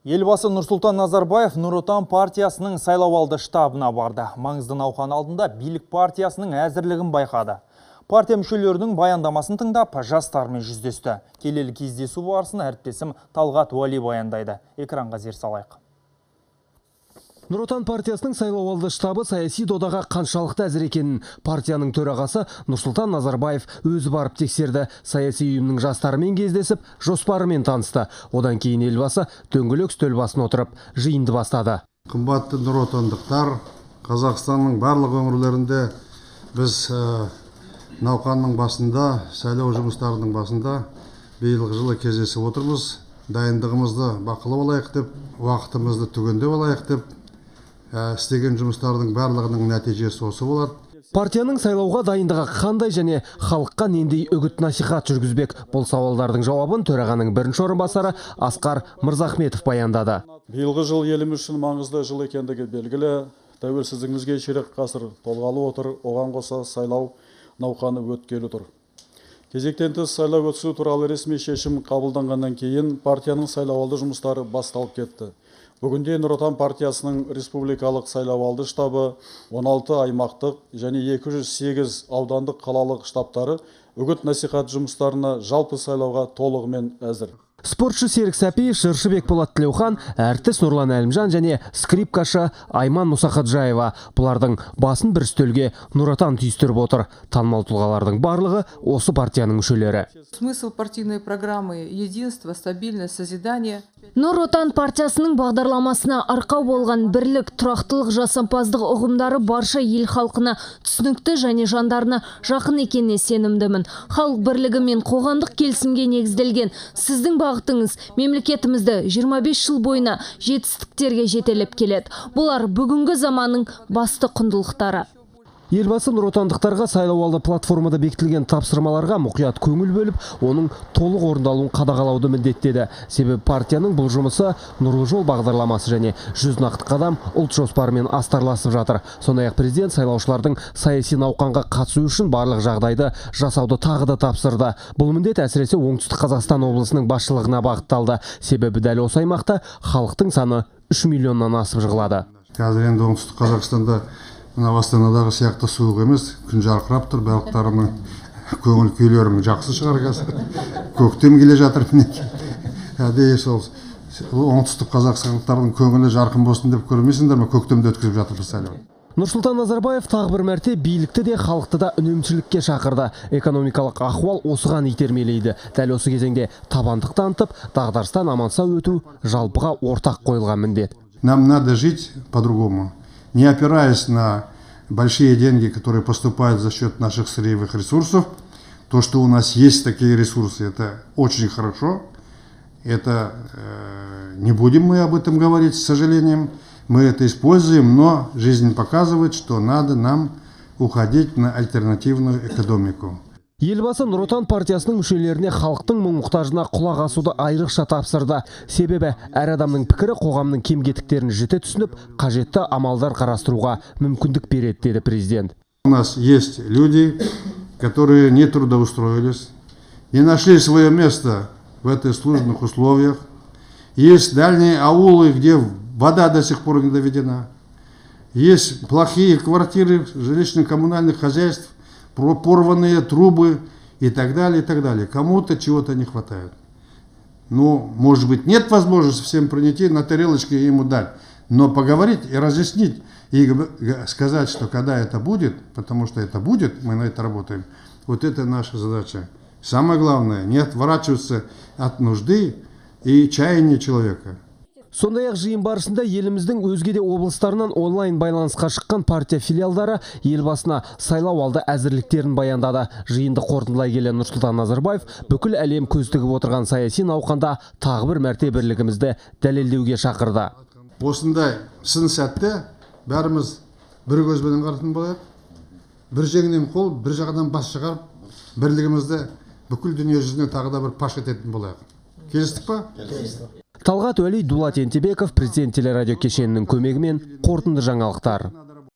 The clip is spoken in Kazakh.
Елбасы Нұрсұлтан Назарбаев Нұр Отан партиясының сайлауалды штабына барды. Маңызды науқан алдында билік партиясының әзірлігін байқады. Партия мүшелерінің баяндамасын тыңдап, жастармен жүздесті. Келелі кездесу барысын әріптесім Талғат Уәли баяндайды. Экранға зер салайық. Нұр Отан партиясының сайлауалды штабы саяси додаға қаншалықты әзір екенін партияның төрағасы Нұрсұлтан Назарбаев өзі барып тексерді. Саяси ұйымның жастарымен кездесіп, жоспарымен танысты. Одан кейін елбасы дөңгелек үстел басына отырып, жиынды бастады. Қымбатты Нұр Отандықтар, Қазақстанның барлық өңірлерінде біз науқанның басында, сайлау жұмыстарының басында биылғы жылы кездесіп отырмыз. Дайындығымызды бақылап алайық деп, уақытымызды түгендеп алайық деп, істеген жұмыстардың барлығының нәтижесі осы болады. Партияның сайлауға дайындығы қандай және халыққа нендей үгіт насихат жүргізбек? Бұл сауалдардың жауабын төрағаның бірінші орынбасары Асқар Мырзахметов баяндады. Биылғы жыл еліміз үшін маңызды жыл екендігі белгілі. Тәуелсіздігімізге ширек ғасыр толғалы отыр, оған қоса сайлау науқаны өткелі тұр. Кезектен тыс сайлау өткізу туралы ресми шешім қабылданғаннан кейін партияның сайлауалды жұмыстары басталып кетті. Бүгінде Нұр Отан партиясының республикалық сайлауалды штабы 16 аймақтық және 208 аудандық қалалық штабтары үгіт насихат жұмыстарына жалпы сайлауға толығымен әзір. Спортшы Серік Сәпиев, жыршы Бекболат Тілеухан, әртіс Нұрлан Әлімжан және скрипкашы Айман Мұсақаджаева. Бұлардың басын бір үстелге Нұр Отан түйістіріп отыр. Танымал тұлғалардың барлығы осы партияның мүшелері. Смысл партийной программы – единство, стабильность, созидание. Нұр Отан партиясының бағдарламасына арқау болған бірлік, тұрақтылық, жасампаздық ұғымдары барша ел халқына түсінікті және жандарына жақын екеніне сенімдімін. Халық бірлігі мен қоғамдық келісімге негізделген сіздің бағытыңыз мемлекетімізді 25 жыл бойына жетістіктерге жетелеп келеді. Бұлар бүгінгі заманның басты құндылықтары. Елбасы Нұр Отандықтарға сайлауалды платформада бекітілген тапсырмаларға мұқият көңіл бөліп, оның толық орындалуын қадағалауды міндеттеді. Себебі партияның бұл жұмысы Нұрлы жол бағдарламасы және 100 нақты қадам ұлт жоспарымен астарласып жатыр. Сондай-ақ президент сайлаушылардың саяси науқанға қатысу үшін барлық жағдайды жасауды тағы да тапсырды. Бұл міндет әсіресе Оңтүстік Қазақстан облысының басшылығына бағытталды. Себебі дәл осы аймақта халықтың саны 3 миллионнан асып жығылады. Қазір енді Оңтүстік Қазақстанда мына Астанадағы сияқты суық емес, күн жарқырап тұр, барлықтарының көңіл күйлерің жақсы шығар қазір. Көктем келе жатыр мінекей. Әдейі сол Оңтүстік қазақстандықтардың көңілі жарқын болсын деп көрмейсіңдер ме, көктемде өткізіп жатырмыз сайлау. Нұрсұлтан Назарбаев тағы бір мәрте билікті де, халықты да үнемшілікке шақырды. Экономикалық ахуал осыған итермелейді. Дәл осы кезеңде табандық танытып, дағдарыстан аман-сау өту жалпыға ортақ қойылған міндет. Нам надо жить по-другому, не опираясь на большие деньги, которые поступают за счет наших сырьевых ресурсов. То, что у нас есть такие ресурсы, это очень хорошо. Это не будем мы об этом говорить, с сожалением. Мы это используем, но жизнь показывает, что надо нам уходить на альтернативную экономику. Елбасы Нұр Отан партиясының мүшелеріне халықтың мұң-мұқтажына құлақ асуды айрықша тапсырды. Себебі әр адамның пікірі қоғамның кем-кетіктерін жіті түсініп, қажетті амалдар қарастыруға мүмкіндік береді, деді президент. У нас есть люди, которые не трудоустроились, не нашли свое место в этих сложных условиях. Есть дальние аулы, где вода до сих пор не доведена. Есть плохие квартиры жилищно-коммунальных хозяйств, порванные трубы и так далее, и так далее. Кому-то чего-то не хватает. Ну, может быть, нет возможности всем принести на тарелочке ему дать, но поговорить и разъяснить, и сказать, что когда это будет, потому что это будет, мы на это работаем, вот это наша задача. Самое главное, не отворачиваться от нужды и чаяния человека. Сондай-ақ жиын барысында еліміздің өзге де облыстарынан онлайн байланысқа шыққан партия филиалдары елбасына сайлау алды әзірліктерін баяндады. Жиынды қорытындылай келе Нұрсұлтан Назарбаев бүкіл әлем көз тігіп отырған саяси науқанда тағы бір мәрте бірлігімізді дәлелдеуге шақырды. Осындай сын сәтте бәріміз бір көзбенен қарайтын болайық, бір жеңнен қол, бір жағадан бас шығарып, бірлігімізді бүкіл дүние жүзіне тағы да бір паш ететін болайық. Келістік па? Талғат Уәли, Дулат Ентебеков, Президент телерадио кешенінің көмегімен қорытынды жаңалықтар.